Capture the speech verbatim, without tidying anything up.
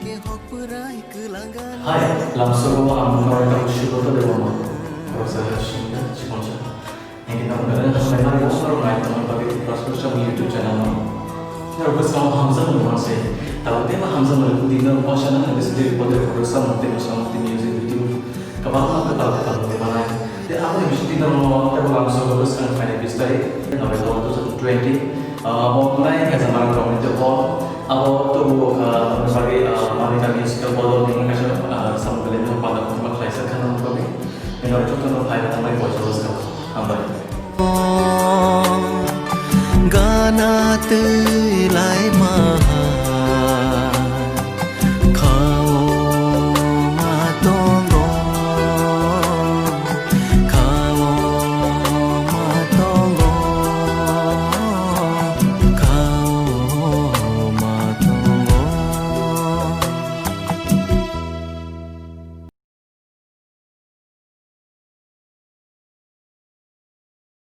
Hai, lamsogo ang nokha bai tabuk Subrata Debbarma. Rasa Hasina Chikoncha. Yang kita mengenai sampai hari besar naik teman bagi Plus Plus Channel YouTube channel no. Yang besar hamsa mengenai saya. Tahu dia mah hamsa mengenai putih dan kuasa dan habis dia buat dari produser nanti bersama tim music video. Kabang kabang kabang kabang di mana? Dia apa yang mesti kita mau? Kita pulang solo terus kan final bis tadi. November two thousand twenty. Ah, mau mulai ke sama orang itu hall. Abo tubuh, ah, sebagai, ah, Manita Musical Board ni kasih, ah, sama beliau pada tempat lain sekarang kami. Yang harus kita mau five sampai voice roles kan. Sampai. Gana tu